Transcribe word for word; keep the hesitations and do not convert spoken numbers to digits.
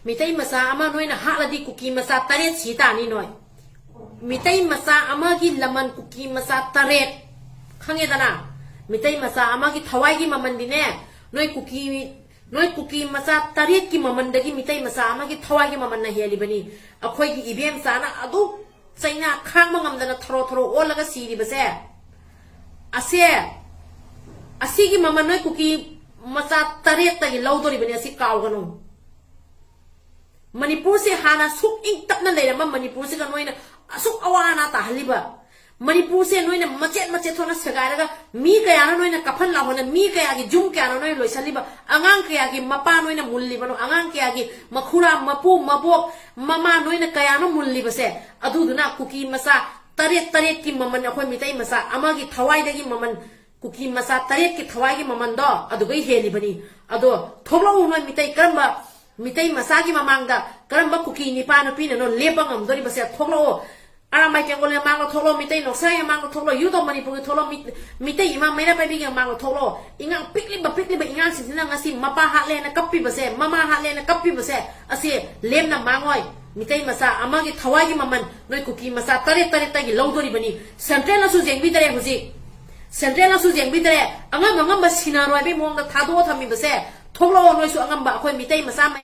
ꯃꯤꯇꯩ ꯃꯆꯥ ꯑꯃ ꯅꯣꯏꯅ ꯍꯥꯠꯂꯗꯤ ꯀꯨꯀꯤ ꯃꯆꯥ ꯇꯔꯦꯠ ꯁꯤ ꯇꯥꯅꯤ ꯅꯣꯏ꯫ ꯃꯤꯇꯩ ꯃꯆꯥ ꯑꯃꯒꯤ ꯂꯃꯟ ꯀꯨꯀꯤ ꯃꯆꯥ ꯇꯔꯦꯠ꯫ ꯈꯪꯉꯦꯗꯅ? ꯃꯤꯇꯩ ꯃꯆꯥ ꯑꯃꯒꯤ ꯊꯋꯥꯏꯒꯤ ꯃꯃꯜꯗꯤꯅꯦ, ꯅꯣꯏ ꯀꯨꯀꯤ, ꯅꯣꯏ ꯀꯨꯀꯤ ꯃꯆꯥ ꯇꯔꯦꯠꯀꯤ ꯃꯃꯜꯗꯒꯤ ꯃꯤꯇꯩ ꯃꯆꯥ ꯑꯃꯒꯤ ꯊꯋꯥꯏꯒꯤ ꯃꯃꯜꯅ ꯍꯦꯜꯂꯤꯕꯅꯤ꯫ ꯑꯩꯈꯣꯏꯒꯤ ꯏꯕꯦꯝꯆꯥꯅ ꯑꯗꯨ ꯆꯩꯅꯥ ꯈꯥꯡꯕ ꯉꯝꯗꯅ ꯊꯔꯣ ꯊꯔꯣ ꯑꯣꯜꯂꯒ ꯁꯤꯔꯤꯕꯁꯦ, ꯑꯁꯦ, ꯑꯁꯤꯒꯤ ꯃꯃꯜ ꯅꯣꯏ ꯀꯨꯀꯤ ꯃꯆꯥ ꯇꯔꯦꯠꯇꯒꯤ ꯂꯧꯗꯣꯔꯤꯕꯅꯤ꯫ ꯑꯁꯤ ꯀꯥꯎꯒꯅꯨ꯫ ꯃꯅꯤꯄꯨꯔꯁꯦ ꯍꯥꯟꯅ ꯁꯨꯛ ꯏꯪ ꯇꯞꯅ ꯂꯩꯔꯝꯕ ꯃꯅꯤꯄꯨꯔꯁꯤꯒ ꯅꯣꯏꯅ ꯑꯁꯨꯛ ꯑꯋꯥ ꯑꯅꯥ ꯇꯥꯍꯜꯂꯤꯕ, ꯃꯅꯤꯄꯨꯔꯁꯦ ꯅꯣꯏꯅ ꯃꯆꯦꯠ ꯃꯆꯦꯠ ꯊꯣꯛꯅ ꯁꯦꯒꯥꯏꯔꯒ ꯃꯤ ꯀꯌꯥꯅꯣ ꯅꯣꯏꯅ ꯀꯥꯐꯟ ꯂꯥꯍꯣꯟꯅ, ꯃꯤ ꯀꯌꯥꯒꯤ ꯌꯨꯝ ꯀꯌꯥꯅꯣ ꯅꯣꯏꯅ ꯂꯣꯏꯁꯜꯂꯤꯕ, ꯑꯉꯥꯡ ꯀꯌꯥꯒꯤ ꯃꯄꯥ ꯅꯣꯏꯅ ꯃꯨꯜꯂꯤꯕꯅꯣ, ꯑꯉꯥꯡ ꯀꯌꯥꯒꯤ ꯃꯈꯨꯔꯥ, ꯃꯄꯨ, ꯃꯕꯣꯛ, ꯃꯃꯥ ꯅꯣꯏꯅ ꯀꯌꯥꯅꯣ ꯃꯨꯜꯂꯤꯕꯁꯦ? ꯑꯗꯨꯗꯨꯅ ꯀꯨꯀꯤ ꯃꯆꯥ ꯇꯔꯦꯠ ꯇꯔꯦꯠꯀꯤ ꯃꯃꯜ, ꯑꯩꯈꯣꯏ ꯃꯤꯇꯩ ꯃꯆꯥ ꯑꯃꯒꯤ ꯊꯋꯥꯏꯗꯒꯤ ꯃꯃꯜ, ꯀꯨꯀꯤ ꯃꯆꯥ ꯇꯔꯦꯠꯀꯤ ꯊꯋꯥꯏꯒꯤ ꯃꯃꯜꯗꯣ ꯑꯗꯨꯒꯩ ꯍꯦꯜꯂꯤꯕꯅꯤ꯫ ꯑꯗꯣ ꯊꯣꯛꯂꯛꯎ ꯅꯣꯏ ꯃꯤꯇꯩ, ꯀꯔꯝꯕ ꯃꯤꯇꯩ ꯃꯆꯥꯒꯤ ꯃꯃꯥꯡꯗ ꯀꯔꯝꯕ ꯀꯨꯀꯤ ꯅꯤꯄꯥ ꯅꯨꯄꯤꯅꯅꯣ ꯂꯦꯞꯄ ꯉꯝꯗꯣꯔꯤꯕꯁꯦ? ꯊꯣꯛꯂꯛꯑꯣ꯫ ꯑꯔꯥꯝꯕꯥꯏ ꯇꯦꯡꯒꯣꯜꯒꯤ ꯃꯃꯥꯡꯗ ꯊꯣꯛꯂꯛꯑꯣ, ꯃꯤꯇꯩ ꯅꯣꯛꯁꯥꯒꯤ ꯃꯃꯥꯡꯗ ꯊꯣꯛꯂꯛꯑꯣ, ꯌꯨ ꯇꯣꯞ ꯃꯅꯤꯄꯨꯔꯒꯤ ꯊꯣꯛꯂꯛꯑꯣ, ꯃꯤ-, ꯃꯤꯇꯩ ꯏꯃꯥ ꯃꯩꯔꯥ ꯄꯥꯏꯕꯤꯒꯤ ꯃꯃꯥꯡꯗ ꯊꯣꯛꯂꯛꯑꯣ꯫ ꯏꯉꯥꯡ ꯄꯤꯛꯂꯤꯕ, ꯄꯤꯛꯂꯤꯕ ꯏꯉꯥꯡꯁꯤꯡꯁꯤꯅ ꯉꯁꯤ ꯃꯄꯥ ꯍꯥꯠꯂꯦꯅ ꯀꯞꯄꯤꯕꯁꯦ, ꯃꯃꯥ ꯍꯥꯠꯂꯦꯅ ꯀꯞꯄꯤꯕꯁꯦ, ꯑꯁꯤ ꯂꯦꯝꯅ ꯃꯥꯡꯉꯣꯏ꯫ ꯃꯤꯇꯩ ꯃꯆꯥ ꯑꯃꯒꯤ ꯊꯋꯥꯏꯒꯤ ꯃꯃꯜ ꯅꯣꯏ ꯀꯨꯀꯤ ꯃꯆꯥ ꯇꯔꯦꯠ ꯇꯔꯦꯠꯇꯒꯤ ꯂꯧꯗꯣꯔꯤꯕꯅꯤ꯫ ꯁꯦꯟꯇ꯭ꯔꯦꯜꯅꯁꯨ ꯌꯦꯡꯕꯤꯗꯔꯦ ꯍꯧꯖꯤꯛ꯫ ꯁꯦꯟꯇ꯭ꯔꯦꯜꯅꯁꯨ ꯌꯦꯡꯕꯤꯗꯔꯦ꯫ ꯑꯉꯝ ꯑꯉꯝꯕ ꯁꯤꯟꯅꯔꯣ ꯍꯥꯏꯕꯒꯤ ꯃꯑꯣꯡꯗ ꯊꯥꯗꯣꯛꯑ ꯊꯝꯃꯤꯕꯁꯦ꯫ ꯊꯣꯛꯂꯛꯑꯣ ꯅꯣꯏꯁꯨ ꯑꯉꯝꯕ ꯑꯩꯈꯣꯏ ꯃꯤꯇꯩ ꯃꯆꯥ ꯃꯌꯥꯝ꯫